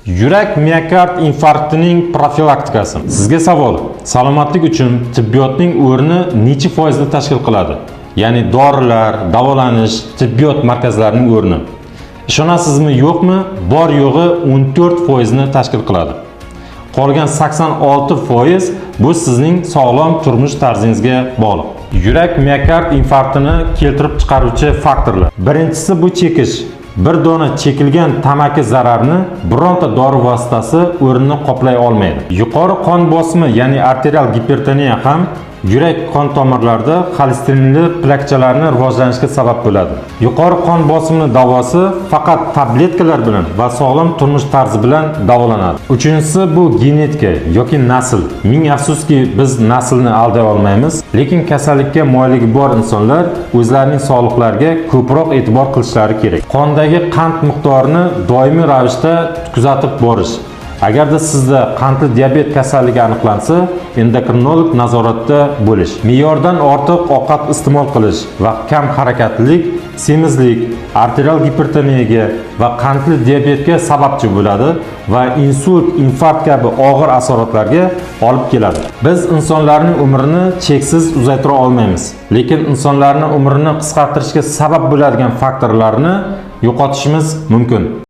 Yurak miokard infarktining profilaktikasi. Sizga savol. Salomatlik uchun tibbiyotning o'rni necha foizni tashkil qiladi? Ya'ni dorilar, davolanish, tibbiyot markazlarining o'rni. Ishonasizmi, yo'qmi? Bor yo'g'i 14 foizni tashkil qiladi. Qolgan 86% bu sizning sog'lom turmush tarzingizga bog'liq. Yurak miokard infarktini keltirib chiqaruvchi faktorlar. Birinchisi bu chekish. Bir dona chekilgan tamaki zararni bironta dori vositasi o'rnini qoplay olmaydi. Yuqori qon bosimi, ya'ni arterial gipertoniya ham yurak qon tomirlarida xolesterinli plakchalarni rivojlanishiga sabab bo'ladi. Yuqori qon bosimini davosi faqat tabletkalar bilan va sog'lom turmush tarzi bilan davolanadi. Uchinchisi bu genetika yoki nasl. Ming afsuski, biz naslni alday olmaymiz, lekin kasallikka moyilligi bor insonlar o'zlarining sog'liqlariga ko'proq e'tibor qilishlari kerak. Qondagi qand miqdorini doimiy ravishda kuzatib borish. Agarda sizda qandli diabet kasalligi aniqlansa, endokrinolog nazoratda bo'lish. Me'yordan ortiq ovqat iste'mol qilish va kam harakatlilik semizlik, arterial gipertoniyaga va qandli diabetga sababchi bo'ladi va insult, infarkt kabi og'ir asoratlarga olib keladi. Biz insonlarning umrini cheksiz uzaytira olmaymiz, lekin insonlarning umrini qisqartirishga sabab bo'ladigan faktorlarni yo'qotishimiz mumkin.